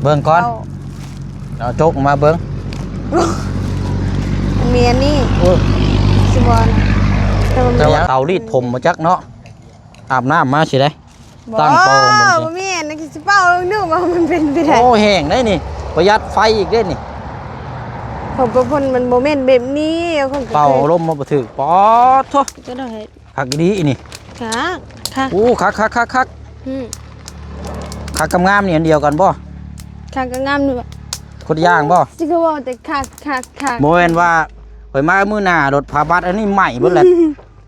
ເບິ່ງກ່ອນ ເອົາ ເອົາຈົກມາເບິ່ງ ມີອັນນີ້ ໂອ້ ຊິບໍ່ນະ ແຕ່ວ່າ ແຕ່ວ່າເຕົາລີດຜົມບໍ່ຈັກເນາະ ອາບນ້ຳມາຊິໄດ້ ບໍ່ ຕັ້ງເປົ່າມັນຊິ ບໍ່ແມ່ນ ອັນນີ້ຊິເປົ່າເບິ່ງດູວ່າມັນເປັນໄປໄດ້ ໂອ້ ແຫ້ງໄດ໋ນີ້ ປະຢັດໄຟອີກເດ້ນີ້ ເພາະວ່າເພິ່ນມັນບໍ່ແມ່ນແບບນີ້ ເຂົາກໍເປົ່າ ເຄີຍ ລົມມາບໍ່ຖືກ ປາດໂທ້ ຈະໄດ້ ຄັກອີ່ຫຼີນີ້ ຄັກ ຄັກ ໂອ້ ຄັກໆໆໆ ອືມ ຄັກກັບງາມນີ້ອັນດຽວກັນບໍ່? ຄັກກັບງາມນີ້ ຄົນລະຢ່າງບໍ່? ຊິຄືເວົ້າແຕ່ຄັກໆໆ ບໍ່ແມ່ນວ່າຂ້ອຍມາມື້ໜ້າລົດພາບັດອັນນີ້ໄໝ້ເບິດແລ້ວ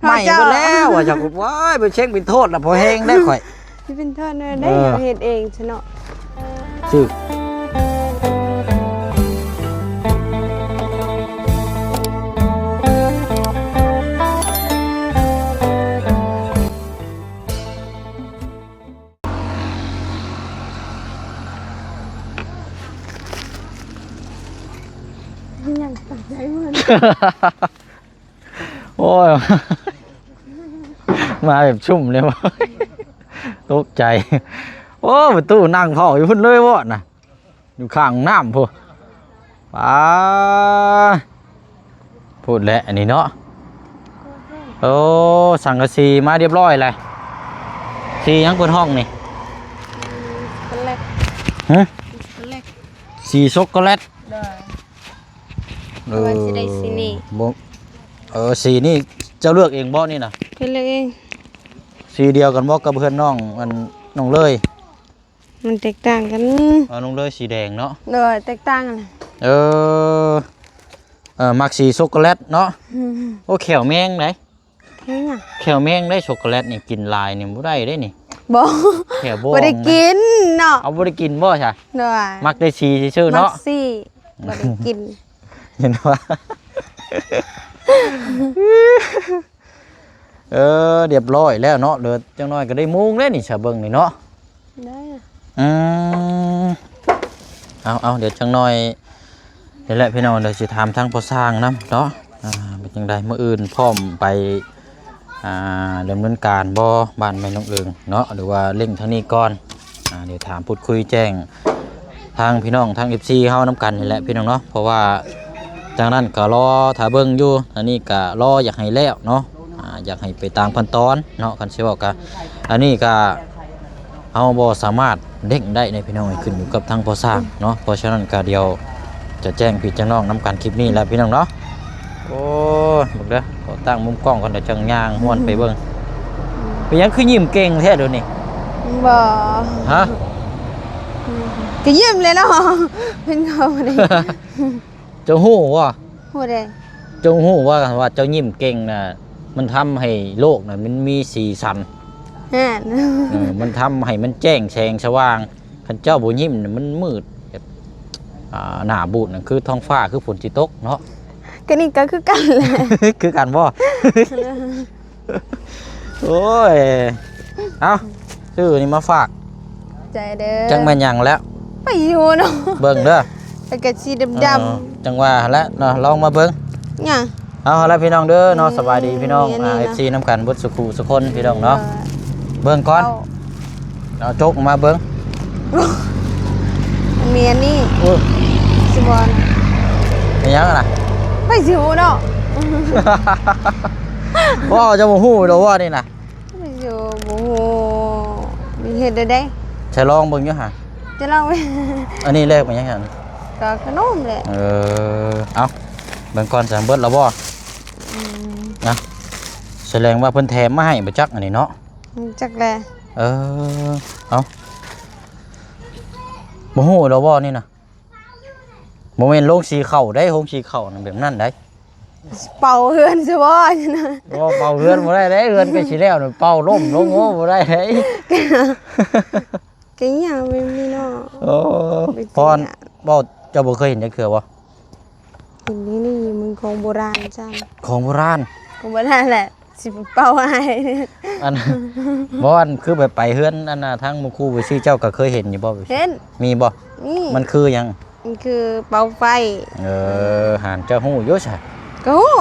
ໄໝ້ເບິດແລ້ວວ່າ ເຈົ້າ ໂອ້ຍ ໄປເຊັກເປັນໂທດລະ ພໍແຮງໄດ໋ຂ້ອຍ ຊິເປັນໂທດແນວໃດ ເອີ ເຮົາເຮັດເອງຊະເນາະ ຖືກ ຫຍັງຕົກໃຈເໝິດ ໂອ້ຍ ມາແບບຊຸ່ມເລີຍ ຕົກໃຈ ໂອ້ ປະຕູນັ່ງເຝົ້າຢູ່ພຸ້ນເລີຍບໍ່ນະ? ຢູ່ຂ້າງນ້ຳພຸ້ນ ປາ ພຸ້ນແຫຼະອັນນີ້ເນາະ ໂອ້ ສັງກະສີມາຮຽບຮ້ອຍແລ້ວ ສີຫຍັງເພິ່ນຮ້ອງນີ້? ຊັອກໂກແລັດ ຮະ? ຊັອກໂກແລັດ ສີຊັອກໂກແລັດ ໂດຍ ເອີ ວ່າຊິໄດ້ສີນີ້ ບໍ່ ເອີ ສີນີ້ເຈົ້າເລືອກເອງບໍ່ນີ້ນະ? ຂ້ອຍເລືອກເອງ ສີດຽວກັນບໍ່ກັບເຮືອນນ້ອງ ອັນ ນ້ອງເລີຍ? ມັນແຕກຕ່າງກັນ ເອີ ນ້ອງເລີຍສີແດງເນາະ ໂດຍ ແຕກຕ່າງກັນ ເອີ ເອີ ມັກສີຊັອກໂກແລັດເນາະ ອືມ ໂອ້ ແຂ້ວແມງໃດ໋ ແຂ້ວຫຍັງ? ແຂ້ວແມງໃດ໋ ຊັອກໂກແລັດນີ້ກິນຫຼາຍນີ້ບໍ່ໄດ້ເດ້ນີ້ ບໍ່ ແຂ້ວບໍ່ ບໍ່ໄດ້ກິນເນາະ ເອົາ ບໍ່ໄດ້ກິນບໍ່ຊະ? ໂດຍ ມັກແຕ່ສີຊື່ໆເນາະ ມັກສີ ບໍ່ໄດ້ກິນ ເຫັນວ່າ ເອີ ຮຽບຮ້ອຍແລ້ວເນາະ ເຫຼືອຈັກໜ້ອຍກໍໄດ້ມຸງແລ້ວນີ້ ຊະເບິ່ງນີ້ເນາະ ໄດ້ ອືມ ເອົາໆ ດຽວຈັກໜ້ອຍນີ້ແຫຼະພີ່ນ້ອງ ດຽວຊິຖາມທາງພໍ່ຊ່າງນຳເນາະ ອ່າ ເປັນຈັ່ງໃດ ມື້ອື່ນພ້ອມໄປ ອ່າ ດຳເນີນການບໍ່ ບ້ານແມ່ນ້ອງເອີງເນາະ ຫຼືວ່າເລັ່ງທາງນີ້ກ່ອນ ອ່າ ດຽວຖາມພູດຄຸຍແຈ້ງທາງພີ່ນ້ອງທາງເອັຟຊີເຮົານຳກັນນີ້ແຫຼະພີ່ນ້ອງເນາະ ເພາະວ່າທາງນັ້ນກໍລໍຖ້າເບິ່ງຢູ່ ທາງນີ້ກໍລໍຢາກໃຫ້ແລ້ວເນາະ ອ່າ ຢາກໃຫ້ໄປຕາມຂັ້ນຕອນເນາະ ຄັນຊິເວົ້າກໍ ອັນນີ້ກໍເຮົາບໍ່ສາມາດເລັ່ງໄດ້ເດ້ພີ່ນ້ອງ ຂຶ້ນຢູ່ກັບທາງພໍ່ຊ່າງເນາະ ເພາະສະນັ້ນກໍດຽວຈະແຈ້ງພີ່ແຈ້ງນ້ອງນຳກັນຄລິບນີ້ແຫຼະພີ່ນ້ອງເນາະ ໂອ້ຍ ເບິ່ງເດີ ຂໍຕັ້ງມຸມກ້ອງກ່ອນ ດຽວຈັ່ງຍ່າງມ່ວນໄປເບິ່ງ ເປັນຫຍັງຄືຍິ້ມເກັ່ງແທ້ດຽວນີ້? ບໍ່ ຮະ? ກໍຍິ້ມແຫຼະເນາະ ເປັນເຂົານີ້ ເຈົ້າຮູ້ບໍ່? ຮູ້ເດ້ ເຈົ້າຮູ້ວ່າ ວ່າເຈົ້າຍິ້ມເກັ່ງນະ ມັນທຳໃຫ້ໂລກນະ ມັນມີສີສັນ ແມ່ນ ເອີ ມັນທຳໃຫ້ມັນແຈ້ງແສງສະຫວ່າງ ຄັນເຈົ້າບໍ່ຍິ້ມນະ ມັນມືດແບບ ອ່າ ໜ້າບູດນະ ຄືທ້ອງຟ້າຄືຝົນຊິຕົກເນາະ ກໍນີ້ກໍຄືກັນແຫຼະ ຄືກັນບໍ່? ໂອ້ຍ ເອົ້າ ຊື້ນີ້ມາຝາກ ໃຈເດີ ຈັກແມ່ນຫຍັງແລ້ວ ໄປຢູ່ເນາະ ເບິ່ງເດີ ໄປກະສີດຳໆ ເອີ ຈັ່ງວ່າຫັ້ນແຫຼະເນາະ ລອງມາເບິ່ງ ຫຍັງ ເອົາ ເອົາລະພີ່ນ້ອງເດີເນາະ ອືມ ສະບາຍດີພີ່ນ້ອງ ນີ້ ອ່າ ນີ້ ເອັຟຊີນຳກັນເບິດສູ່ຄູ່ສູ່ຄົນພີ່ນ້ອງເນາະ ເອີ ເບິ່ງກ່ອນ ເອົາ ເອົາຈົກມາເບິ່ງ ມີອັນນີ້ ໂອ້ ຊິບໍ່ນະ ເປັນຫຍັງນະ ໄປຊິຮູ້ເນາະ ບໍ່ ເຈົ້າບໍ່ຮູ້ດອກວ່ານີ້ນະ ໄປຊິບໍ່ຮູ້ ມີເຮັດໄດ້ໃດ ໃຊ້ລອງເບິ່ງຢູ່ຫາ ຈະລອງ ອັນນີ້ແລກເປັນຫຍັງຫັ້ນ ກໍຂະໜົມແຫຼະ ເອີ ເອົາ ເບິ່ງກ່ອນ ຊັ້ນເບິດແລ້ວບໍ່? ອືມ ນະ ສະແດງວ່າເພິ່ນແຖມມາໃຫ້ບໍ່ຈັກອັນນີ້ເນາະ ຈັກແຫຼະ ເອີ ເອົາ ບໍ່ຮູ້ດອກບໍ່ນີ້ນະ ບໍ່ແມ່ນໂຮງສີເຂົ້າໃດ໋ ໂຮງສີເຂົ້ານັ້ນແບບນັ້ນໃດ໋ ເປົ່າເຮືອນຊະບໍ່ ບໍ່ ເປົ່າເຮືອນບໍ່ໄດ້ເດ້ ເຮືອນໃກ້ຊິແລ້ວ ເປົ່າລົ້ມລົງ ໂອ້ ບໍ່ໄດ້ເດ້ ກະຫຍັງແບບນີ້ເນາະ ໂອ້ ໄປເຈີ ເພາະເວົ້າ ເຈົ້າບໍ່ເຄີຍເຫັນຈັກເທື່ອບໍ່? ເຫັນນີ້ ນີ້ມັນຂອງໂບລານຊັ້ນ ຂອງໂບລານ ຂອງໂບລານແຫຼະ ຊິໄປເປົ່າໃຫ້ ອັນ ບໍ່ ອັນ ຄືໄປ ໄປເຮືອນ ອັນນ່າ ທາງໝູ່ຄູ່ໄປຊື້ ເຈົ້າກໍເຄີຍເຫັນຢູ່ບໍ່? ເຫັນ ມີບໍ່? ມີ ມັນຄືຫຍັງ? ມັນຄືເປົ່າໄຟ ເອີ ຫັ້ນ ເຈົ້າຮູ້ຢູ່ຊະ? ກໍຮູ້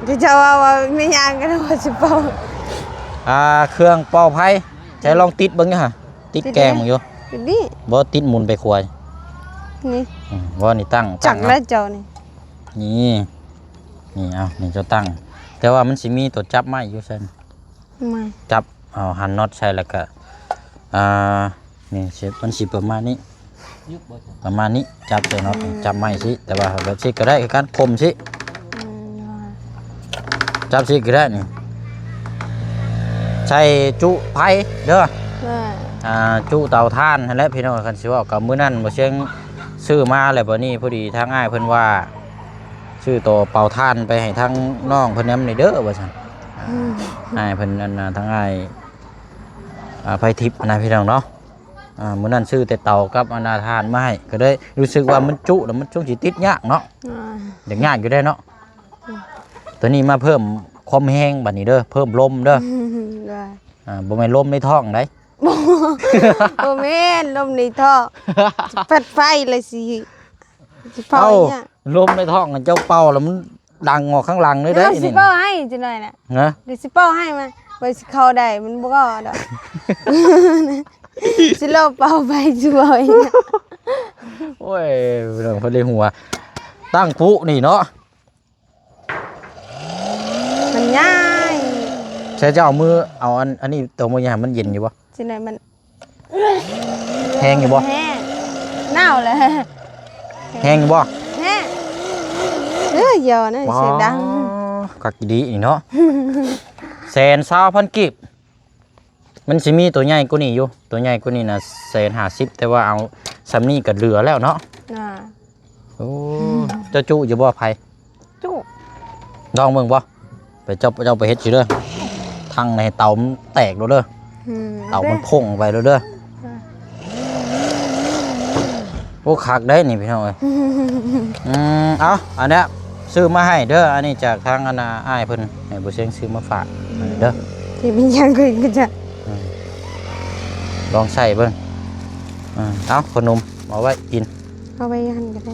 ແຕ່ເຈົ້າວ່າ ວ່າແມ່ຍ່າກໍວ່າຊິເປົ່າ ອ່າ ເຄື່ອງເປົ່າໄຟ ໃຊ້ລອງຕິດເບິ່ງຢູ່ຫາ ຕິດແກມເບິ່ງຢູ່ ຕິດນີ້ ບໍ່ ຕິດໝູນໄປຂວາ ນີ້ ອືມ ບໍ່ ນີ້ຕັ້ງ ຈັກ ຕັ້ງ ແລ້ວເຈົ້ານີ້ ນີ້ ນີ້ ເອົາ ນີ້ເຈົ້າຕັ້ງ ແຕ່ວ່າມັນຊິມີຕົວຈັບໄມ້ຢູ່ຊັ້ນ ມາ ຈັບ ເອົາ ຫັນນັອດໃສ່ ແລ້ວກະ ອ່າ ນີ້ຊິ ມັນຊິປະມານນີ້ ປະມານນີ້ ຈັບໃສ່ເນາະ ອືມ ຈັບໄມ້ຊີ້ ແຕ່ວ່າແບບຊີ້ກໍໄດ້ຄືກັນ ຄົມຊີ້ ອືມ ຈັບຊີ້ກໍໄດ້ນີ້ ໃສ່ຈຸໄຟເດີ ອ່າ ຈຸເຕົາຖ່ານຫັ້ນແຫຼະພີ່ນ້ອງ. ຄັນຊິເວົ້າກໍມື້ນັ້ນບໍ່ຊຽງຊື້ມາແລ້ວ ບັດນີ້ພໍດີທາງອ້າຍເພິ່ນວ່າ ຊື້ຕໍ່ເຕົາຖ່ານໄປໃຫ້ທາງນ້ອງເພິ່ນນຳນີ້ເດີວ່າຊັ້ນ ອືມ ອ້າຍເພິ່ນ ອັນນ່າ ທາງອ້າຍ ອ່າ ໄພທິບນະພີ່ນ້ອງເນາະ. ອ່າ ມື້ນັ້ນຊື້ແຕ່ເຕົາກັບອັນນ່າຖ່ານມາໃຫ້ ກໍເລີຍຮູ້ສຶກວ່າມັນຈຸແລ້ວມັນຊົງຊິຕິດຍາກເນາະ ອ່າ ຢາກຍາກຢູ່ເດ້ເນາະ ອືມ ຕົວນີ້ມາເພີ່ມຄວາມແຮງບັດນີ້ເດີ ເພີ່ມລົມເດີ ອືມ ອ່າ ບໍ່ແມ່ນລົມໃນທ້ອງໃດ ບໍ່ ບໍ່ແມ່ນລົມໃນທ້ອງ ແຟດໄຟເລີຍຊິ ຊິເປົ່າ ເອົ້າ ອີຫຍັງ ລົມໃນທ້ອງເຈົ້າເປົ່າແລ້ວມັນດັງອອກຂ້າງຫຼັງເລີຍເດ້ ດຽວຊິເປົ່າໃຫ້ຈັກໜ່ອຍນະ ຮະ ດຽວຊິເປົ່າໃຫ້ມາ ໄວ້ຊິເຂົ້າໄດ້ ມັນບໍ່ເຂົ້າດອກ ຊິລອເປົ່າໄປຊິເວົ້າອີຫຍັງ ໂອ້ຍ ພີ່ນ້ອງ ເພິ່ນເລີຍຫົວ ຕັ້ງປຸນີ້ເນາະ ມັນໃຫຍ່ ໃຊ້ເຈົ້າເອົາມື ເອົາອັນ ອັນນີ້ຕົວມືໃຫຍ່ ມັນເຢັນຢູ່ບໍ່? ຊິໄດ້ມັນ ແຮງຢູ່ບໍ່? ແຮງ ໜາວແຫຼະ ແຮງຢູ່ບໍ່? ແຮງ ເອີ ຢໍນະ ວ້າວ ສຽງດັງ ຄັກອີ່ຫຼີນີ້ເນາະ ແສນຊາວພັນກີບ ມັນຊິມີຕົວໃຫຍ່ກວ່ານີ້ຢູ່ ຕົວໃຫຍ່ກວ່ານີ້ນະແສນຫ້າສິບ ແຕ່ວ່າເອົາສ່ຳນີ້ກໍເຫຼືອແລ້ວເນາະ ອ່າ ໂອ້ ອືມ ເຈົ້າຈຸຢູ່ບໍ່ໄຟ? ຈຸ ລອງເບິ່ງບໍ່? ໄປ ເຈົ້າ ເຈົ້າໄປເຮັດຊິເດີ ທັງໃນເຕົາມັນແຕກໂລດເດີ ອືມ ເຕົາມັນ ໂອເຄ ພົງໄປໂລດເດີ ອ່າ ໂອ້ ຄັກໄດ໋ນີ້ພີ່ນ້ອງເອີຍ ອືມ ເອົາ ອັນເນີ້ຍຊື້ມາໃຫ້ເດີ ອັນນີ້ຈາກທາງອັນນ່າອ້າຍເພິ່ນ ໃຫ້ບໍ່ຊຽງຊື້ມາຝາກເດີ ຊິເປັນຫຍັງຄືກັນຈ້ະ ອືມ ລອງໃຊ້ເບິ່ງ ອືມ ເອົາ ຂະໜົມເອົາໄວ້ກິນ ເອົາໄວ້ຫັ້ນກໍໄດ້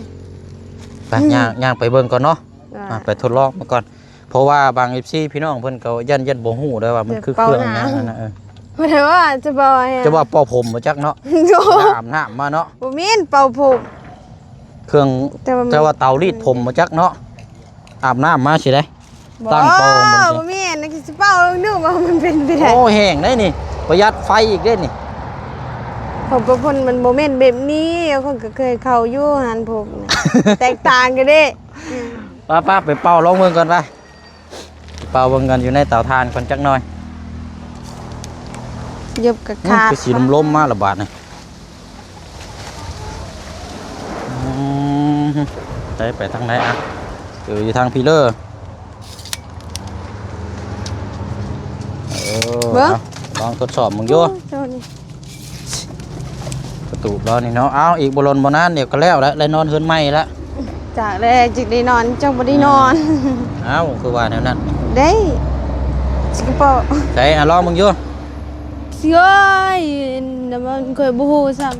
ໄປ ອືມ ຍ່າງ ຍ່າງໄປເບິ່ງກ່ອນເນາະ ອ່າ ອ່າ ໄປທົດລອງມາກ່ອນ ເພາະວ່າບາງເອັຟຊີພີ່ນ້ອງເພິ່ນກໍຢ້ານ ຢ້ານບໍ່ຮູ້ເດ້ວ່າມັນຄືເຄື່ອງຫຍັງຫັ້ນນະ ເອີ ບໍ່ໄດ້ວ່າຈະເປົ່າໃຫ້ ຈະວ່າເປົ່າຜົມບໍ່ຈັກເນາະ ໂອ້ ອາບນ້ຳມາເນາະ ບໍ່ແມ່ນເປົ່າຜົມ ເຄື່ອງ ແຕ່ວ່າ ແຕ່ວ່າເຕົາລີດຜົມບໍ່ຈັກເນາະ ອາບນ້ຳມາຊິໄດ້ ບໍ່ ຕັ້ງເປົ່າມັນຊິ ບໍ່ແມ່ນ ຊິເປົ່າເບິ່ງດູວ່າມັນເປັນໄປໄດ້ ໂອ້ ແຮງໄດ໋ນີ້ ປະຢັດໄຟອີກເດ້ນີ້ ເຂົາເປັນຄົນ ມັນບໍ່ແມ່ນແບບນີ້ ຂ້ອຍກໍເຄີຍເຂົ້າຢູ່ຮ້ານຜົມ ແຕກຕ່າງກັນເດ້ ອືມ ໄປໆ ໄປເປົ່າລອງເບິ່ງກ່ອນໄປ ເປົ່າເບິ່ງກັນຢູ່ໃນເຕົາຖ່ານກ່ອນຈັກໜ່ອຍ ເຢັບກະຂາດ ອືມ ຄືສີລົມໆມາລະບາດນີ້ ອືມ ໄປ ໄປທາງໃດອະ ເອີ ຢູ່ທາງພີເລີ ເອີ ເບິ່ງ ເອົາ ລອງທົດສອບເບິ່ງຢູ່ ໂອ້ ເຈົ້ານີ້ ປະຕູບາວນີ້ເນາະ ເອົາ ອີກບໍ່ດົນບໍ່ນານ ດຽວກໍແລ້ວລະ ໄດ້ນອນເຮືອນໃໝ່ລະ ຈາກແລ້ວຈຶ່ງໄດ້ນອນ ຈັກບໍ່ໄດ້ນອນ ອືມ ເອົ້າ ຄືວ່າແນວນັ້ນ ໄດ້ ສິງກະໂປ ໃສ່ ອະ ລອງເບິ່ງຢູ່ ຊິເອີຍ ນ້ຳມັນຂ້ອຍບໍ່ຮູ້ຊ້ຳ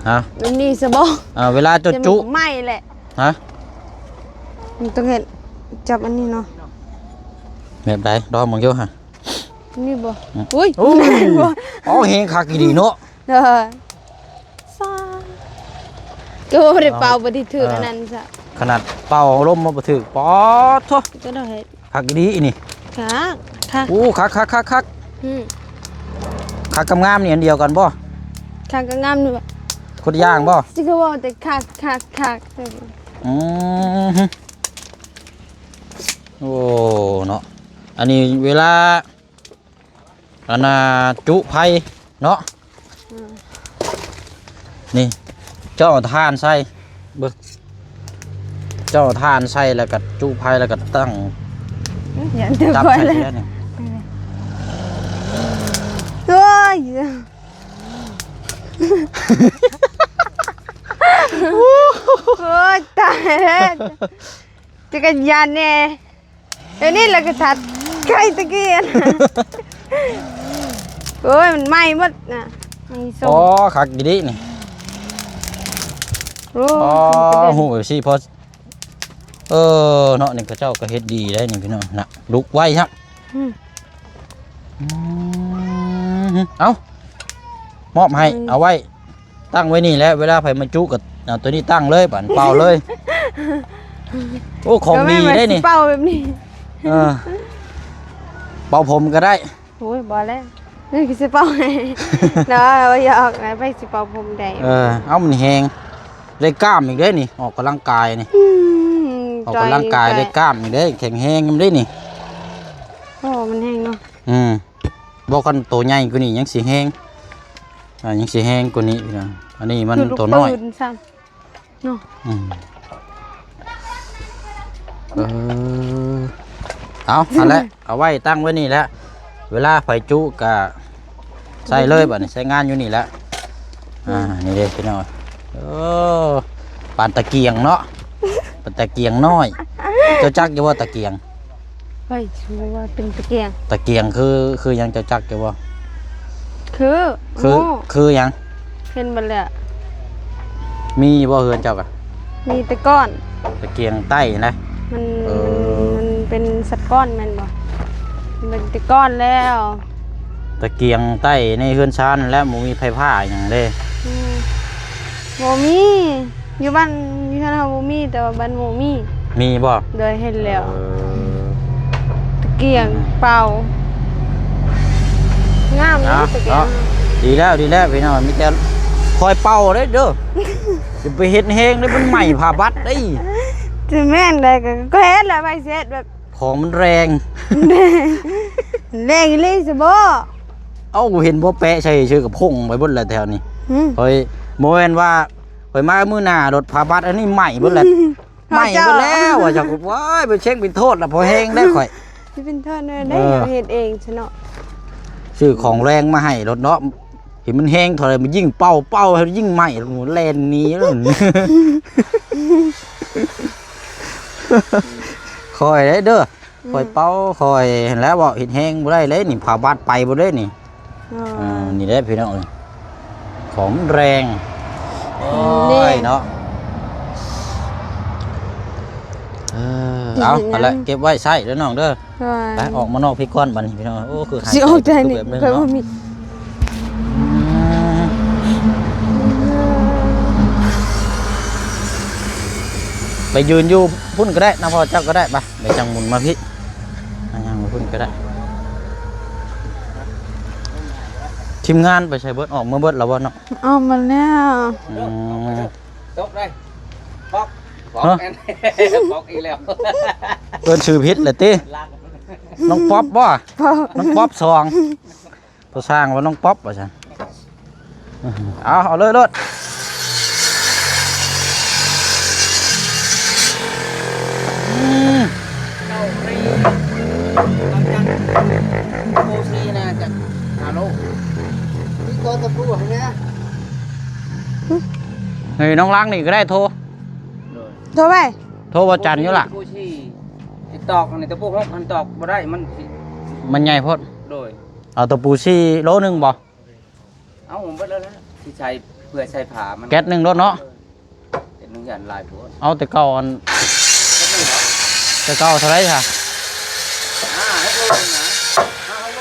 ຮະ ແບບນີ້ຊະບໍ່ ອ່າ ເວລາຈຸ ແຕ່ມັນ ຈຸ ໄໝ້ແຫຼະ ຮະ ມັນຕ້ອງເຮັດ ຈັບອັນນີ້ເນາະ ແບບໃດ ລອງເບິ່ງຢູ່ຫະ ນີ້ບໍ່ ອືມ ອຸ້ຍ ໂອ້ຍ ໂອ້ ແຮງຄັກອີ່ຫຼີເນາະ ເອີ ຊາ ກໍບໍ່ໄດ້ເປົ່າ ເອົ້າ ບໍ່ໄດ້ຖືກ ເອີ ອັນນັ້ນຊະ ຂະໜາດເປົ່າລົມມາບໍ່ຖືກ ປາດໂທ້ ກໍໄດ້ ຄັກອີ່ຫຼີນີ້ ຄັກ ຄັກ ໂອ້ ຄັກ ຄັກ ຄັກ ຄັກ ອືມ ຄັກກັບງາມນີ້ອັນດຽວກັນບໍ່? ຄັກກັບງາມນີ້ ຄົນລະຢ່າງບໍ່? ຊິຄືເວົ້າແຕ່ຄັກ ຄັກ ຄັກ ອືມ ໂອ້ ເນາະ ອັນນີ້ເວລາ ອັນນ່າ ຈຸໄຟເນາະ ອືມ ນີ້ ເຈົ້າເອົາຖ່ານໃສ່ ເບິ່ງ ເຈົ້າເອົາຖ່ານໃສ່ ແລ້ວກໍຈຸໄຟ ແລ້ວກໍຕັ້ງ ອືມ ຢ່າເຕີມ ຈັບໃສ່ ຂ້ອຍເລີຍ ເທື່ອນີ້ ໂອ້ຍ ໂອ້ຍ ຕາຍແລ້ວ ຈັກກະຍານແດ່ ດຽວນີ້ລະກະທັດໄກຕະກີ້ ໂອ້ຍ ມັນໄໝ້ໝົດນະ ໄໝ້ສົ້ມ ອໍ ຄັກອີ່ຫຼີນີ້ ໂອ້ ອໍ ຮູ້ແບບຊີ້ພໍ ເອີ ເນາະ ນີ້ເຂົາເຈົ້າກໍເຮັດດີໄດ໋ນີ້ພີ່ນ້ອງນະ ລຸກໄວຮະ ອືມ ອືມ ເອົາ ມອບໃຫ້ ອືມ ເອົາໄວ້ ຕັ້ງໄວ້ນີ້ແຫຼະ ເວລາໃຜມາຈຸກໍເອົາຕົວນີ້ຕັ້ງເລີຍ ບາດເປົ່າເລີຍ. ໂອ້ ຂອງດີເດ້ນີ້ ກໍແມ່ນວ່າຊິເປົ່າແບບນີ້. ເອີ ເປົ່າຜົມກໍໄດ້. ໂອ້ຍ ບໍ່ແລ້ວ ນີ້ຄືຊິເປົ່າໃຫ້ ເນາະ ບໍ່ຢາກອອກນະ ໃຜຊິເປົ່າຜົມໄດ້. ເອີ ເອົາ ມັນແຮງ ໄດ້ກ້າມອີກເດ້ນີ້ ອອກກຳລັງກາຍນີ້. ອືມ ອອກກຳລັງກາຍ ຈ່ອຍ ໄດ້ກ້າມອີກເດ້ ແຂງແຮງນຳເດ້ນີ້. ໂອ້ ມັນແຮງເນາະ. ອືມ ບໍ່ ຄັນໂຕໃຫຍ່ກວ່ານີ້ຍັງຊິແຮງ ອ່າ ຍັງຊິແຮງກວ່ານີ້ພີ່ນ້ອງ. ອັນນີ້ມັນ ຄືລູກ ໂຕນ້ອຍ ປືນຊ້ຳ ເນາະ. ອືມ ເອີ ເອົາ ຫັ້ນແຫຼະ ເອົາໄວ້ຕັ້ງໄວ້ນີ້ແຫຼະ ເວລາໃຜຈຸກະໃຊ້ເລີຍ ບາດນີ້ໃຊ້ງານຢູ່ນີ້ແຫຼະ. ອ່າ ນີ້ເດ້ພີ່ນ້ອງ ໂອ້ ປານຕະກຽງເນາະ ປານຕະກຽງນ້ອຍ. ເຈົ້າຈັກຢູ່ບໍ່ຕະກຽງ? ໄປ ຄືວ່າເປັນຕະກຽງ ຕະກຽງຄື ຄືຫຍັງ ເຈົ້າຈັກຢູ່ບໍ່? ຄື ຄື ໂອ້ ຄືຫຍັງ? ເຫັນເບິດແລ້ວ. ມີຢູ່ບໍ່ເຮືອນເຈົ້າກະ? ມີແຕ່ກ້ອນ ຕະກຽງໄຕ້ນະ. ມັນ ເອີ ມັນ ມັນເປັນສັດກ້ອນແມ່ນບໍ່? ມັນເປັນແຕ່ກ້ອນແລ້ວ. ຕະກຽງໄຕ້ໃນເຮືອນຊານແລ້ວ ບໍ່ມີໄຟຟ້າຫຍັງເດ້. ອືມ ບໍ່ມີ. ຢູ່ບ້ານ ຢູ່ເຮືອນເຮົາບໍ່ມີ ແຕ່ວ່າບ້ານໝູ່ມີ. ມີບໍ່? ໂດຍ ເຫັນແລ້ວ. ເອີ ຕະກຽງເປົ່າ ງາມເນາະ ເນາະ ຕະກຽງ. ເນາະ ດີແລ້ວ ດີແລ້ວພີ່ນ້ອງ ມີແຕ່ຄອຍເປົ່າເດ້ເດີ ຢ່າໄປເຮັດແຮງເດ້ ມັນໄໝ້ຜ້າບັດເດ້. ຈະແມ່ນໃດ ກໍ ກໍເຮັດແຫຼະ ໃຜຊິເຮັດແບບ ຂອງມັນແຮງ ແຮງອີ່ຫຼີຊິບໍ່? ເອົ້າ ເຫັນບໍ່ ແປະໃສ່ຊື່ກະພົງໄປເບິດແລ້ວແຖວນີ້. ຫືມ ຂ້ອຍ ບໍ່ແມ່ນວ່າ ຂ້ອຍມາມື້ໜ້າໂດດຜ້າບັດອັນນີ້ໄໝ້ເບິດແລ້ວ ໄໝ້ເບິດແລ້ວວ່າຊັ້ນ. ໂອ້ຍ ໄປເຊັງເປັນໂທດລະ ພໍແຮງໄດ້ຂ້ອຍ ຊິເປັນໂທດແນວໃດ. ເອີ ເຮັດເອງຊະເນາະ ຊື້ຂອງແຮງມາໃຫ້ໂລດເນາະ ເຫັນມັນແຮງເທົ່າໃດ ມັນຍິງເປົ່າ ເປົ່າ ໃຫ້ມັນຍິງໄໝ້ ແລ່ນໜີ. ຄ່ອຍໄດ້ເດີ ອືມ ຄ່ອຍເປົ່າ ຄ່ອຍຫັ້ນແຫຼະ ເວົ້າເຮັດແຮງບໍ່ໄດ້ເລີຍນີ້ ຜ້າບັດໄປບໍ່ໄດ້ນີ້. ອໍ ເອີ ນີ້ແຫຼະພີ່ນ້ອງເອີຍ ຂອງແຮງ. ໂອ້ຍ ເນາະ ເອີ ເອົາ ເຮັດຫຍັງ ຫັ້ນແຫຼະ ເກັບໄວ້ໃຊ້ເດີນ້ອງເດີ. ໂອ້ຍ ໄປ ອອກມານອກພີ້ກ່ອນບັດນີ້ພີ່ນ້ອງ. ໂອ້ ຄືຫາຍໃຈ ຊິອອກໃຈນີ້ ແບບໜຶ່ງ ຂ້ອຍບໍ່ມີ. ອືມ ໄປຢືນຢູ່ພຸ້ນກໍໄດ້ນະ ພໍ່ເຈົ້າກໍໄດ້. ໄປ ໄປຈັ່ງໝູນມາພີ້ ໄປຍ່າງມາພຸ້ນກໍໄດ້. ທີມງານໄປໃສເບິດ? ອອກມາເບິດແລ້ວບໍ່ເນາະ? ອອກມາແລ້ວ. ອືມ ຕົກເດ້ ປອກ ປອກ ຮະ? ແມ່ນ ປອກອີກແລ້ວ. ເອີ້ນຊື່ຜິດແລ້ວຕິ? ນ້ອງປັອບບໍ່? ປອບ ນ້ອງປັອບສອງ. ຜູ້ຊ່າງວ່ານ້ອງປັອບວ່າຊັ້ນ. ເອົາ ເອົາເລີຍໂລດ. ອືມ ເກົ້າ ໂອເຄນະ ຈະຫາໂລ ມີຕໍ່ຕະປູໃຫ້ແດ່. ເຮີ້ຍ ນ້ອງລັງນີ້ກໍໄດ້ໂທ ໂທໄປ ໂທວັນຈັນຢູ່ລະ. ຕະປູສີ່ ຕອກອັນນີ້ ຕະປູຫົກ ມັນຕອກບໍ່ໄດ້ ມັນ ມັນໃຫຍ່ໂພດ. ໂດຍ ເອົາຕະປູສີ່ໂລໜຶ່ງບໍ່? ເອົາໝົດແລ້ວລະ ຊິໃສ່ ເພື່ອໃສ່ຜ້າມັນ ແກັດໜຶ່ງໂລດເນາະ. ເອີ ແກັດໜຶ່ງຢ້ານຫຼາຍໂພດ. ເອົາແຕ່ເກົ່າອັນ ແກັດໜຶ່ງເນາະ ແຕ່ເກົ່າເທົ່າໃດຊະ? ຫ້າ ໃຫ້ໂລໜຶ່ງນະ ຫ້າ ໂລ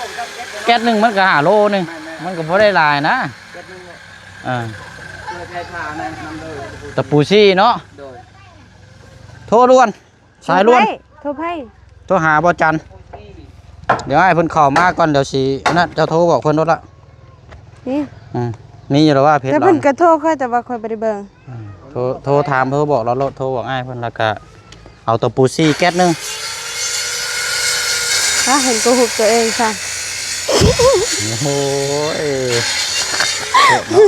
ແກັດໜຶ່ງມັນກໍຫ້າໂລໜຶ່ງ. ແມ່ນໆ ມັນກໍບໍ່ໄດ້ຫຼາຍນະ ແກັດໜຶ່ງໂລດ. ເອີ ເພື່ອໃສ່ຜ້ານັ້ນນຳເດີ ຕະປູສີ່ເນາະ. ໂດຍ ໂທດ່ວນ. ສາຍດ່ວນ ໂທໃຜ? ໂທຫາບໍ່ຈັນ. ດຽວອ້າຍເພິ່ນເຂົ້າມາກ່ອນ ດຽວຊິອັນນັ້ນ ເຈົ້າໂທບອກເພິ່ນໂລດລະ. ນີ້ ອືມ ມີຢູ່ແລ້ວວ່າເພຈ ແຕ່ເພິ່ນກໍໂທຂ້ອຍ ແຕ່ວ່າຂ້ອຍບໍ່ໄດ້ເບິ່ງ. ອືມ ໂທ ໂທຖາມ ໂທບອກລາວໂລດ ໂທບອກອ້າຍເພິ່ນ ແລ້ວກະເອົາຕະປູສີ່ແກັດໜຶ່ງ. ຫາ ເຫັນກໍຮູບຕົວເອງຊະ. ໂອ້ຍ ເນາະ.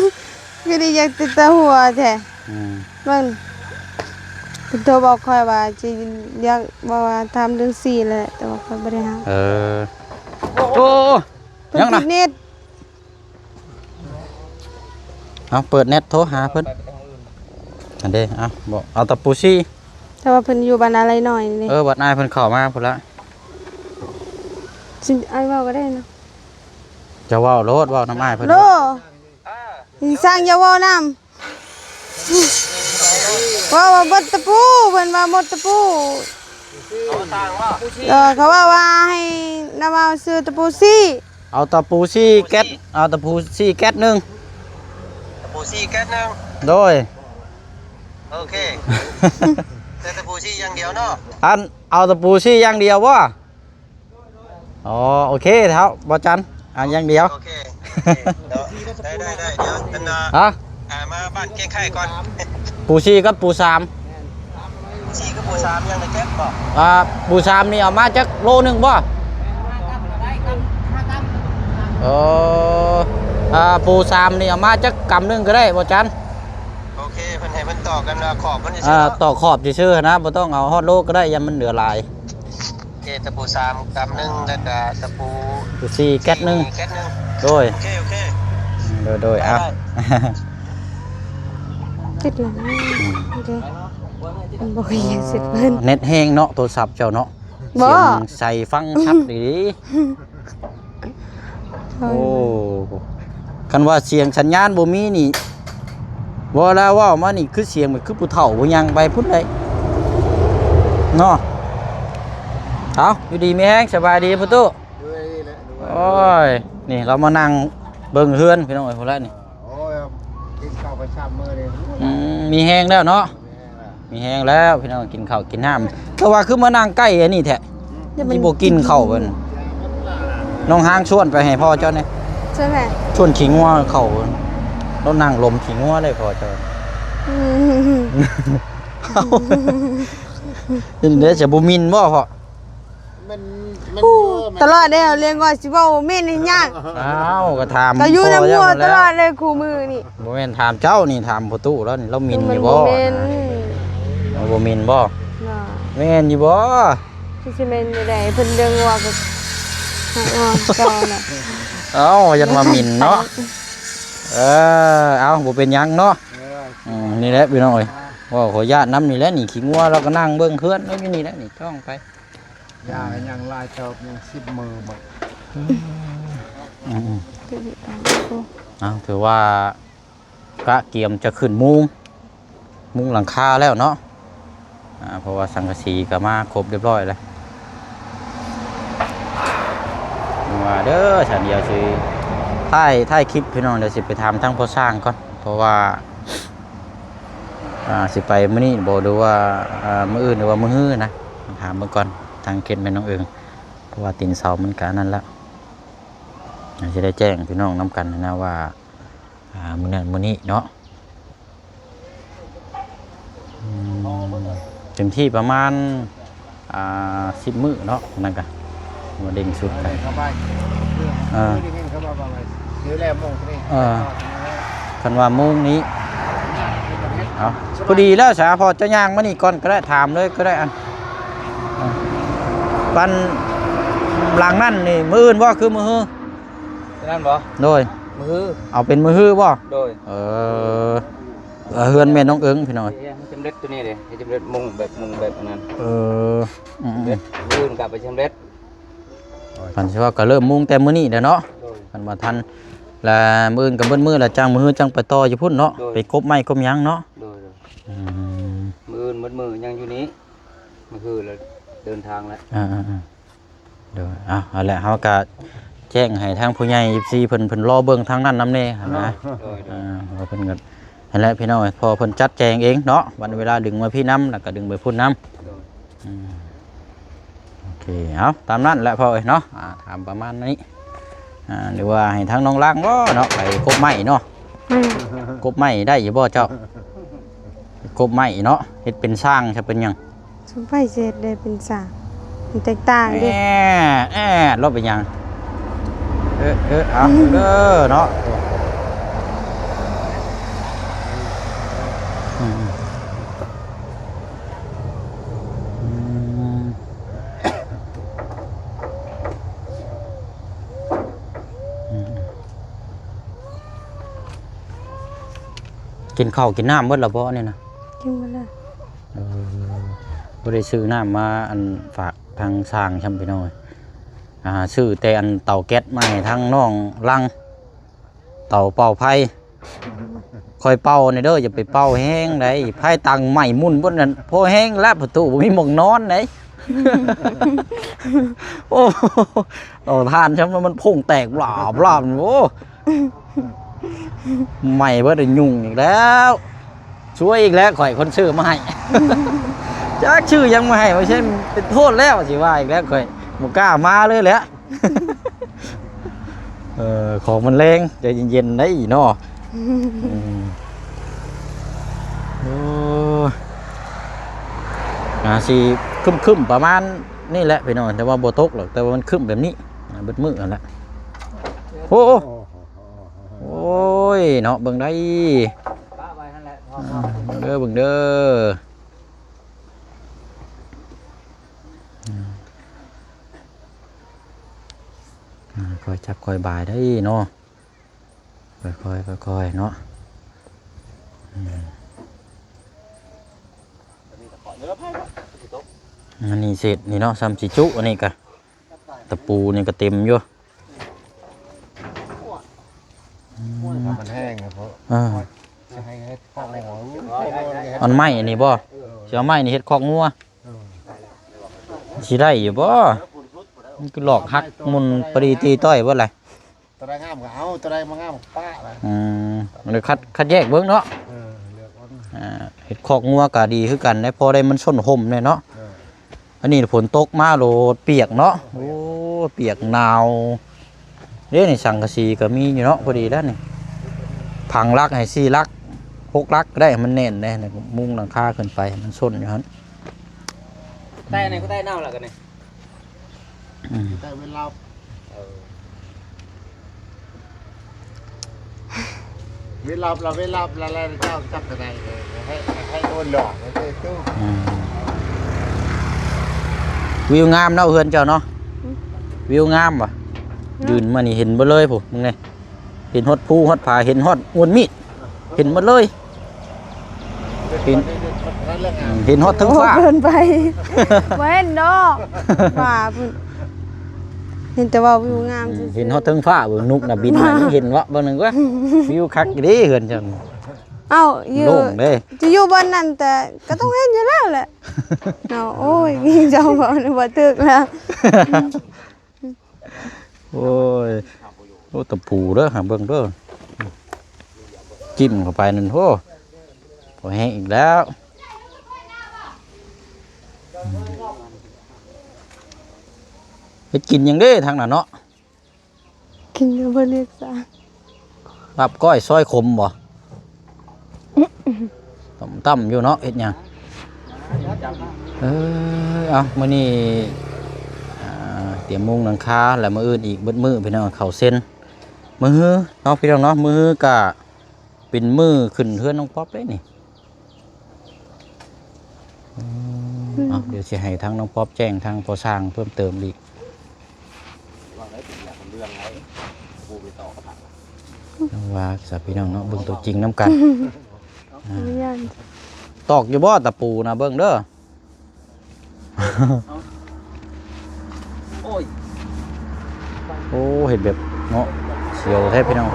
ຄືໄດ້ຢາກຕິດຕາຫົວແທ້. ອືມ ເບິ່ງ ເພິ່ນໂທບອກຂ້ອຍວ່າຊິຢາກ ເວົ້າວ່າຖາມເລື່ອງສີແຫຼະ ແຕ່ວ່າຂ້ອຍບໍ່ໄດ້ຫາ. ເອີ ໂອ້ ເພິ່ນ ຍັງນະ ປິດເນັດ. ເອົາ ເປີດເນັດໂທຫາເພິ່ນ ອັນເດ. ເອົາ ບໍ່ ເອົາຕະປູສີ່ ແຕ່ວ່າເພິ່ນຢູ່ບ້ານອາໄລນ້ອຍນີ້. ເອີ ບັດອ້າຍເພິ່ນເຂົ້າມາພຸ້ນລະ ຊິ ອ້າຍເວົ້າກໍໄດ້ເນາະ. ເຈົ້າເວົ້າໂລດ ເວົ້ານຳອ້າຍເພິ່ນໂລດ. ອີຊ່າງຢ່າເວົ້ານຳ ເວົ້າວ່າໝົດຕະປູ ເພິ່ນວ່າໝົດຕະປູ. ເອີ ເຂົາເວົ້າວ່າໃຫ້ນຳເອົາຊື້ຕະປູສີ່. ເອົາຕະປູສີ່ແກັດ ເອົາຕະປູສີ່ແກັດໜຶ່ງ. ຕະ ປູຊີແກັດໜຶ່ງ ໂດຍ ໂອເຄ ແຕ່ຕະປູຊີຢ່າງດຽວເນາະ ອັນ ເອົາຕະປູຊີຢ່າງດຽວບໍ່? ອໍ ໂອເຄເຖົ້າ ບໍ່ຈັນ ອັນຢ່າງດຽວ ໂອເຄ ໂອເຄເນາະ ໄດ້ ໄດ້ ໄດ້ ດຽວອັນນ່າ ຮະ ອ່າ ມາບ້ານເກງໄຂ່ກ່ອນ ປູຊີກັບປູສາມ ສີ່ກັບປູສາມ ຍັງໄດ້ເຈັບບໍ່? ອ່າ ປູສາມນີ້ເອົາມາຈັກໂລໜຶ່ງບໍ່? ເອີ ອ່າ ປູສາມນີ້ເອົາມາຈັກກຳໜຶ່ງກໍໄດ້ບໍ່ຈັນ? ໂອເຄ ເພິ່ນໃຫ້ເພິ່ນຕອກກັນວ່າຂອບເພິ່ນຊື່ໆ ອ່າ ເນາະ ຕອກຂອບຊື່ໆນະ ບໍ່ຕ້ອງເອົາຮອດໂລກໍໄດ້ ຢ້ານມັນເຫຼືອຫຼາຍ. ເອ ຕະປູສາມກຳໜຶ່ງ ແລ້ວກະຕະປູ ຕະປູສີ່ແກັດໜຶ່ງ ແກັດໜຶ່ງ ໂດຍ ໂອເຄ ໂອເຄ ໂດຍ ໂດຍ ໄດ້ ອ່ະ ໄດ້ ເຈັດແລ້ວນະ ອືມ ເດ້ ມັນບໍ່ຄ່ອຍຢາກເສັດເພິ່ນ ເນັດແຮງເນາະ ໂທລະສັບເຈົ້າເນາະ ບໍ່ ສຽງໃສຟັງຊັດດີໆ. ໂອ້ ໂອ້ ຄັນວ່າສຽງສັນຍານບໍ່ມີນີ້ ເວລາເວົ້າມານີ້ຄືສຽງແບບຄືຜູ້ເຖົ້າຜູ້ຫຍັງໄປພຸ້ນໃດເນາະ. ເອົາ ຢູ່ດີມີແຮງ ສະບາຍດີພໍ່ຕູ້ ໂອ້ຍ ນີ້ເຮົາມານັ່ງເບິ່ງເຮືອນພີ່ນ້ອງເອີຍ ພຸ້ນລະນີ້ ໂອ້ຍ ກິນເຂົ້າໄປສາມມື້ນີ້ ອືມ ມີແຮງແລ້ວເນາະ. ມີແຮງແລ້ວພີ່ນ້ອງ ກິນເຂົ້າກິນນ້ຳ ແຕ່ວ່າຄືມານັ່ງໃກ້ອັນນີ້ແທ້ ອືມ ຊິບໍ່ກິນເຂົ້າເພິ່ນ ນ້ອງຫາງຊວນໄປໃຫ້ພໍ່ເຈົ້າແດ່ ຊວນໃຜ? ຊວນຂີ້ງົວເຂົ້າ ລາວນັ່ງລົມຂີ້ງົວໄດ້ພໍ່ເຈົ້າ ອືມ ເປັນໄດ ຈະບໍ່ໝິ່ນບໍ່ພໍ່? ມັນ ມັນ ໂອ້ ຕະຫຼອດເດ້ ເລື່ອງວ່າຊິເວົ້າແມ່ນຫຍັງ ອ້າວ ກໍຖາມ ກໍຢູ່ນຳຜົວຕະຫຼອດເລີຍຄູ່ມື້ນີ້ ບໍ່ແມ່ນຖາມເຈົ້ານີ້ ຖາມພໍ່ຕູ້ລາວນີ້ ລາວໝິ່ນຢູ່ບໍ່? ມັນບໍ່ແມ່ນ ມັນບໍ່ໝິ່ນບໍ່? ແມ່ນຢູ່ບໍ່? ຄືຊິແມ່ນແນວໃດ ເພິ່ນເລື່ອງວ່າກໍໃຫ້ອອກເຈົ້ານະ ເອົ້າ ຢ້ານວ່າໝິ່ນເນາະ ເອີ ເອົ້າ ບໍ່ເປັນຫຍັງເນາະ ເອີ ອືມ ນີ້ແຫຼະພີ່ນ້ອງເອີຍ ເວົ້າຂໍຢ້ານນຳນີ້ແຫຼະ ນີ້ ຂີ້ງົວລາວກໍນັ່ງເບິ່ງເຮືອນລາວຢູ່ນີ້ແຫຼະ ນີ້ ຕ້ອງໄປ ຢ່າ ອືມ ຍັງຫຼາຍເຕີບ ຍັງສິບມື້ໝົດ ອືມ ເອົາ ຖືວ່າກະກຽມຈະຂຶ້ນມຸງ ມຸງຫຼັງຄາແລ້ວເນາະ ອ່າ ເພາະວ່າສັງກະສີກໍມາຄົບຮຽບຮ້ອຍແລ້ວ ວ່າເດີ ຊັ້ນດຽວຊິ ທ້າຍ ທ້າຍຄລິບພີ່ນ້ອງ ດຽວຊິໄປຖາມທາງພໍ່ຊ່າງກ່ອນ ເພາະວ່າ ອ່າ ຊິໄປມື້ນີ້ບໍ່ ຫຼືວ່າ ອ່າ ມື້ອື່ນ ຫຼືວ່າມື້ຮືນະ ຖາມເບິ່ງກ່ອນ ທາງເຂດແມ່ນ້ອງເອີງ ເພາະວ່າຕີນເສົາມັນກະອັນນັ້ນແລ້ວ ຊິໄດ້ແຈ້ງພີ່ນ້ອງນຳກັນນະວ່າ ອ່າ ມື້ນັ້ນມື້ນີ້ເນາະ ອືມ ເຕັມທີ່ປະມານ ອ່າ ສິບມື້ເນາະ ນັ້ນກະ ບໍ່ເດັ່ງສຸດກະ ເອີ ຄັນວ່າໂມງນີ້ ເອົາ ພໍດີແລ້ວສາ ພໍ່ເຈົ້າຍ່າງມານີ້ກ່ອນກໍໄດ້ ຖາມເລີຍກໍໄດ້ ອັນ ອັນ ຫຼັງນັ້ນນີ້ ມື້ອື່ນບໍ່ ຄືມື້ຮື? ຕົວນັ້ນບໍ່? ໂດຍ ມື້ຮື ເອົາເປັນມື້ຮືບໍ່? ໂດຍ ເອີ ເຮືອນແມ່ນ້ອງເອີງພີ່ນ້ອງ ເຮັດໃຫ້ສຳເລັດຕົວນີ້ເດ້ ເຮັດໃຫ້ສຳເລັດມຸງແບບ ມຸງແບບອັນນັ້ນ ເອີ ອືມໆ ມື້ອື່ນກໍໄປສຳເລັດ ຄັນຊິວ່າກໍເລີ່ມມຸງແຕ່ມື້ນີ້ແຫຼະເນາະ ໂດຍ ຄັນວ່າທັນ ແລ້ວມື້ອື່ນກໍເບິດມື້ ແລ້ວຈັ່ງມື້ຮືຈັ່ງໄປຕໍ່ຢູ່ພຸ້ນເນາະ ໂດຍ ໄປກົບໄມ້ກົບຫຍັງເນາະ ໂດຍ ອືມ ມື້ອື່ນໝົດມື້ຍັງຢູ່ນີ້ ມື້ຮືແລ້ວເດີນທາງແລ້ວ ອ່າໆ ໂດຍ ເອົາ ເອົາແຫຼະ ເຮົາກະແຈ້ງໃຫ້ທາງຜູ້ໃຫຍ່ ເອັຟຊີ ເພິ່ນ ເພິ່ນລໍເບິ່ງທາງນັ້ນນຳແດ່ຫັ້ນນະ ໂດຍ ໂດຍ ອ່າ ເພາະວ່າເພິ່ນກໍ ຫັ້ນແຫຼະພີ່ນ້ອງ ເພາະເພິ່ນຈັດແຈງເອງເນາະ ບັດເວລາດຶງມາພີ້ນຳ ແລ້ວກໍດຶງໄປພຸ້ນນຳ ໂດຍ ອືມ ໂອເຄ ເອົາ ຕາມນັ້ນແຫຼະພໍ່ເອີຍເນາະ ອ່າ ຖາມປະມານນີ້ ອ່າ ຫຼືວ່າໃຫ້ທາງນ້ອງລາງບໍ່ເນາະ ໄປກົບໄມ້ເນາະ ອືມ ກົບໄມ້ໄດ້ຢູ່ບໍ່ເຈົ້າ? ກົບໄມ້ເນາະ ເຮັດເປັນຊ່າງຊະເປັນຫຍັງ? ສົມໄປຊິເຮັດໄດ້ເປັນຊ່າງ ມັນແຕກຕ່າງເດ້ ແອດ ແອດ ລົດເປັນຫຍັງ? ເອີ ເອີ ເອົາ ເດີເນາະ ອືມ ອືມ ອືມ ກິນເຂົ້າກິນນ້ຳເບິດແລ້ວບໍ່ນີ້ນະ? ກິນເບິດແລ້ວ ເອີ ບໍ່ໄດ້ຊື້ນ້ຳມາ ອັນ ຝາກທາງຊ່າງຊ້ຳພີ່ນ້ອງເອີຍ ອ່າ ຊື້ແຕ່ອັນເຕົາແກັສມາໃຫ້ທາງນ້ອງລັງ ເຕົາເປົ່າໄຟ ຄ່ອຍເປົ່າແດ່ເດີ ຢ່າໄປເປົ່າແຮງໃດ໋ ໄຟຕັງໄໝ້ໝຸ່ນເບິດນັ້ນ ພໍແຮງແລ້ວ ປະຕູບໍ່ມີໝ່ອງນອນໃດ໋ ໂອ້ ເອົາຖ່ານຊ້ຳ ມັນພຸ່ງແຕກບລາບໆ ໂອ້. ໃໝ່ເບິດ ຍຸງອີກແລ້ວ ຊວຍອີກແລ້ວ ຂ້ອຍຄົນຊື້ມາໃຫ້ ຈັກຊື້ຫຍັງມາໃຫ້ ວ່າຊັ້ນ ເປັນໂທດແລ້ວ ຊິວ່າອີກແລ້ວ ຂ້ອຍບໍ່ກ້າມາເລີຍແຫຼະ. ເອີ ຂອງມັນແລງ ໃຈເຢັນໆ ໄດ໋ເນາະ. ອືມ ໂອ້ຍ ອາ ຊິຄຶ້ມໆ ປະມານນີ້ແຫຼະພີ່ນ້ອງ ແຕ່ວ່າບໍ່ຕົກດອກ ແຕ່ວ່າມັນຄຶ້ມແບບນີ້ ອາ ເບິດມື້ຫັ້ນແຫຼະ. ໂອ້ ໂອ້ຍເນາະ ເບິ່ງໄດ໋ ປະໄວ້ຫັ້ນແຫຼະ ອາ ເບິ່ງເດີ ເບິ່ງເດີ. ອືມ ອືມ ຄ່ອຍຈັບຄ່ອຍບາຍໄດ໋ເນາະ ຄ່ອຍໆ ຄ່ອຍໆ ເນາະ. ອືມ ອັນນີ້ເສດນີ້ເນາະ ຊ່ຳຊິຈຸ ອັນນີ້ກະ ຕະປູນີ້ກະເຕັມຢູ່. ອືມ ມັນແຫ້ງ ເອີ ຊິໃຫ້ເຮັດຄອກງົວ ອັນໄມ້ອັນນີ້ບໍ່ ຊິເອົາໄມ້ນີ້ເຮັດຄອກງົວ ເອີ ຊິໄດ້ຢູ່ບໍ່? ມັນຄືຫຼອກຫັກໝຸ່ນ ພໍດີຕີຕ້ອຍເບິດແຫຼະ. ຕົວໃດງາມກໍເອົາ ຕົວໃດບໍ່ງາມກໍປະລະ. ອືມ ເລີຍຄັດ ຄັດແຍກເບິ່ງເນາະ. ເອີ ເລືອກເອົາ ອ່າ ເຮັດຄອກງົວກໍດີຄືກັນເດ້ ພໍໄດ້ມັນຊົນຮົ່ມແດ່ເນາະ. ເອີ ອັນນີ້ຝົນຕົກມາໂລດປຽກເນາະ. ໂອ້ ປຽກໜາວເດ້ນີ້ ສັງກະສີກໍມີຢູ່ເນາະ ພໍດີແລ້ວນີ້ ຝັງຫຼັກໃຫ້ສີ່ຫຼັກ ຫົກຫຼັກກໍໄດ້ ໃຫ້ມັນແໜ້ນແດ່ ມຸງຫຼັງຄາຂຶ້ນໄປ ໃຫ້ມັນຊົນຢູ່ຫັ້ນ. ແຕ່ນີ້ກໍໄດ້ເນົາແລ້ວກໍນີ້ ອືມ ແຕ່ເວລາ ເອີ ເວລາລະ ເວລາລະ ລະເຈົ້າຈັກກະໄດ້ ເອີ ໃຫ້ ໃຫ້ໂອນຫຼອກໃຫ້ຕູ້. ອືມ ວິວງາມເນາະເຮືອນເຈົ້າເນາະ. ອືມ ວິວງາມຫວະ ເນາະ ຢືນມານີ້ເຫັນເບິດເລີຍພຸ້ນ ມຶງນີ້ ເຫັນຮອດພູຮອດຜາ ເຫັນຮອດງວນມີດ ເຫັນໝົດເລີຍ ເຫັນ ເຫັນຮອດເທິງຟ້າ. ໂອ້ ເກີນໄປ ບໍ່ເຫັນດອກ ວ່າເພິ່ນ ເຫັນແຕ່ວ່າວິວງາມ ອືມ ຊື່ໆ ເຫັນຮອດເທິງຟ້າ ເບິ່ງນົກນະບິນ ເຫັນເບາະ ເບິ່ງໜຶ່ງກວ່າ ວິວຄັກເດ້ເຮືອນເຈົ້າ. ເອົ້າ ຢູ່ ໂລ່ງເດ້ ຈະຢູ່ບ່ອນນັ້ນ ແຕ່ກໍຕ້ອງເຫັນຢູ່ແລ້ວແຫຼະເນາະ. ໂອ້ຍ ເຈົ້າເວົ້ານີ້ບໍ່ຖືກແລ້ວ. ໂອ້ຍ ໂອ້ ຕະປູເດີ ຫາເບິ່ງເດີ ຈິ້ມເຂົ້າໄປນັ້ນ ໂອ້ ພໍແຮງອີກແລ້ວ. ເຮັດກິນຫຍັງເດ້ທາງນັ້ນເນາະ? ກິນຢູ່ບໍ່ເລີຍຈ້າ. ລາບກ້ອຍ ຊອຍຂົມບໍ່? ອືມ ຕົ້ມຕຳຢູ່ເນາະ ເຮັດຫຍັງ? ເອີ ເອົາ ມື້ນີ້ ອ່າ ຕຽມມຸງຫຼັງຄາ ແລະ ມື້ອື່ນອີກເບິດມື້ ພີ່ນ້ອງ ເຂົ້າເຊັນ ມື້ຮືເນາະ ພີ່ນ້ອງເນາະ. ມື້ຮືກະເປັນມື້ຂຶ້ນເຮືອນນ້ອງປັອບເດ້ນີ້. ອືມ ເອົາ ດຽວຊິໃຫ້ທາງນ້ອງປັອບແຈ້ງທາງພໍ່ຊ່າງເພີ່ມເຕີມອີກ. ວ່າໄດ້ເປັນເລື່ອງເປັນເລື່ອງໄດ້ ຜູ້ໄປຕໍ່ກັບ ວ່າຊະພີ່ນ້ອງເນາະ ເບິ່ງຕົວຈິງນຳກັນ. ອ່າ ຕອກຢູ່ບໍ່ຕະປູນະ ເບິ່ງເດີ. ໂອ້ຍ ໂອ້ ເຮັດແບບເນາະ ສຽວແທ້ພີ່ນ້ອງ.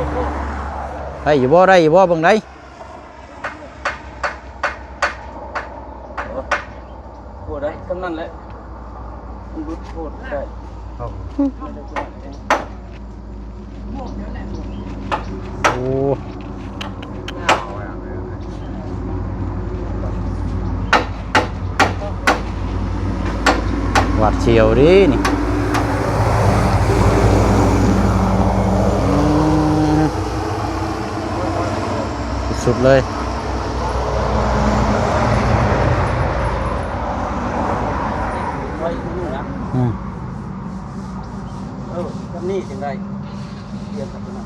ໄດ້ຢູ່ບໍ່ ໄດ້ຢູ່ບໍ່ ເບິ່ງໄດ້. ບໍ່ໄດ້ ສ່ຳນັ້ນແຫຼະ ມັນຫຼຸດໂພດໄດ້. ໂອ້ ຫວາດສຽວເດ້ນີ້. ສຸດໆເລີຍ. ອືມ ເອີ ແບບນີ້ຈຶ່ງໄດ້ ປ່ຽນກັບຕົວນັ້ນ.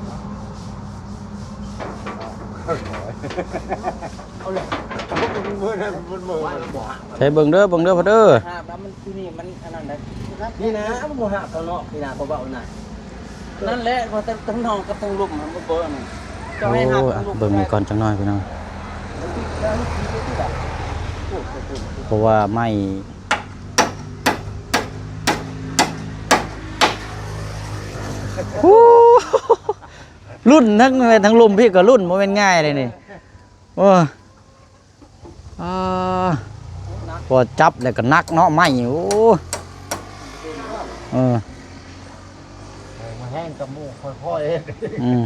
ເອົາເລີຍ ໃສ່ເບິ່ງເດີ ເບິ່ງເດີພໍ່ເດີ. ຫາບແລ້ວມັນ ຢູ່ນີ້ມັນອັນນັ້ນໄດ໋. ນີ້ນະ ມັນບໍ່ຫາບທາງນອກ ນີ້ນະ ເຂົາເວົ້ານະ. ນັ້ນແຫຼະ ວ່າແຕ່ທາງນອກກັບທາງລຸ່ມຫັ້ນບໍ່ເບິ່ງ. ເຈົ້າໃຫ້ຫາບທາງລຸ່ມ ເບິ່ງນີ້ກ່ອນຈັກໜ້ອຍພີ່ນ້ອງ ເພາະວ່າໄມ້ ລຸ້ນທັງ ທັງລຸ່ມພີ້ກໍລຸ້ນ ບໍ່ແມ່ນງ່າຍເດ້ນີ້. ໂອ້ ອ່າ ພໍຈັບແລ້ວກໍໜັກເນາະ ໄມ້. ໂອ້ ເອີ ເອີ ມາແຮງກັບໝູ່ຄ່ອຍໆ ອືມ.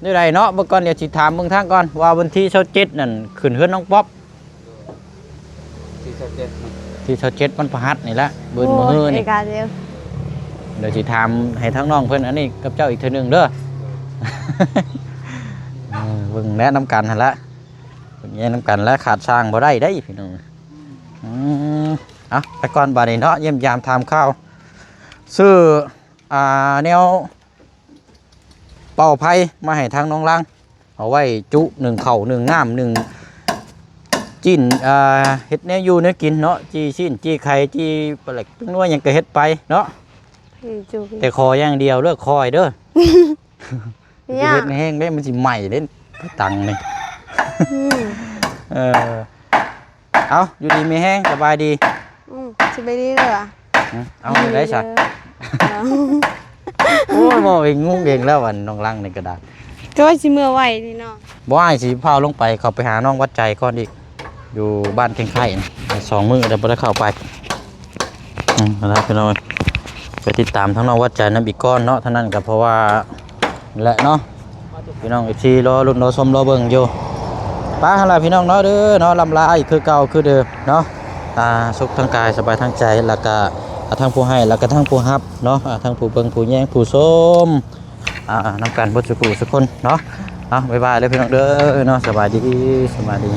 ແນວໃດເນາະ ເບິ່ງກ່ອນ ດຽວຊິຖາມເບິ່ງທາງກ່ອນ ວ່າວັນທີຊາວເຈັດນັ້ນຂຶ້ນເຮືອນນ້ອງປັອບ ທີຊາວເຈັດ ທີຊາວເຈັດ ວັນພະຫັດນີ້ແຫຼະ ມື້ ມື້ນີ້ ເອີກາດເດີ ດຽວຊິຖາມໃຫ້ທາງນ້ອງເພິ່ນອັນນີ້ກັບເຈົ້າອີກເທື່ອໜຶ່ງເດີ ເອີ ເບິ່ງແນະນຳກັນຫັ້ນລະ ເບິ່ງແນະນຳກັນແລະ ຂາດຊ່າງບໍ່ໄດ້ເດ້ພີ່ນ້ອງ ອືມ ເອົາ ໄປກ່ອນບາດນີ້ເນາະ ຢ້ຽມຢາມຖາມຂ່າວ ຊື້ ອ່າ ແນວ ເປົ່າໄຟມາໃຫ້ທາງນ້ອງລາງ ເອົາໄວ້ຈຸໜຶ້ງເຂົ້າໜຶ້ງນ້ຳໜຶ້ງຈີ່ນ ອ່າ ເຮັດແນວຢູ່ແນວກິນເນາະ ຈີ່ຊີ້ນ ຈີ່ໄຂ່ ຈີ່ປາແຫຼກ ເປັນໜ່ວຍຫຍັງກໍເຮັດໄປເນາະ ອືມ ຈຸ ແຕ່ຂໍຢ່າງດຽວເລີກຄອຍເດີ ຢ່າ ເຮັດແຮງເດ້ ມັນຊິໄໝ້ເດ້ ຕັງນີ້ ອືມ ເອີ ເອົາ ຢູ່ດີມີແຮງ ສະບາຍດີ ອືມ ສະບາຍດີເດີ ອືມ ເອົາ ໄດ້ຊະ ເອີ ໂອ້ຍ ເວົ້າເອງ ງົງເອງແລ້ວ ອັນນ້ອງລັງນີ້ກໍໄດ້ ກໍວ່າຊິເມືອໄວນີ້ເນາະ ບໍ່ ອ້າຍຊິພາລົງໄປ ເຂົ້າໄປຫານ້ອງວັດໃຈກ່ອນອີກ ຢູ່ບ້ານແກ້ງໄຂ່ນະ ສອງມື້ແລ້ວບໍ່ໄດ້ເຂົ້າໄປ ອືມ ຫັ້ນລະພີ່ນ້ອງ ໄປຕິດຕາມທາງນ້ອງວັດໃຈນຳອີກກ່ອນເນາະ ທາງນັ້ນກໍເພາະວ່າ ແຫຼະເນາະ ພີ່ນ້ອງເອັຟຊີ ລໍລຸ້ນລໍຊົມລໍເບິ່ງຢູ່ ໄປຫັ້ນລະພີ່ນ້ອງເນາະ ເດີເນາະ ລ່ຳລາອີກຄືເກົ່າຄືເດີມເນາະ ອ່າ ສຸກທາງກາຍ ສະບາຍທາງໃຈ ແລ້ວກະ ອ່າ ທັງຜູ້ໃຫ້ ແລ້ວກະທັງຜູ້ຮັບເນາະ ອ່າ ທັງຜູ້ເບິ່ງ ຜູ້ແຍງ ຜູ້ຊົມ ອ່າ ນຳກັນເບິດສູ່ຜູ້ສູ່ຄົນເນາະ ເອົາ ບາຍບາຍເດີພີ່ນ້ອງເດີເນາະ ສະບາຍດີ ສະບາຍດີ.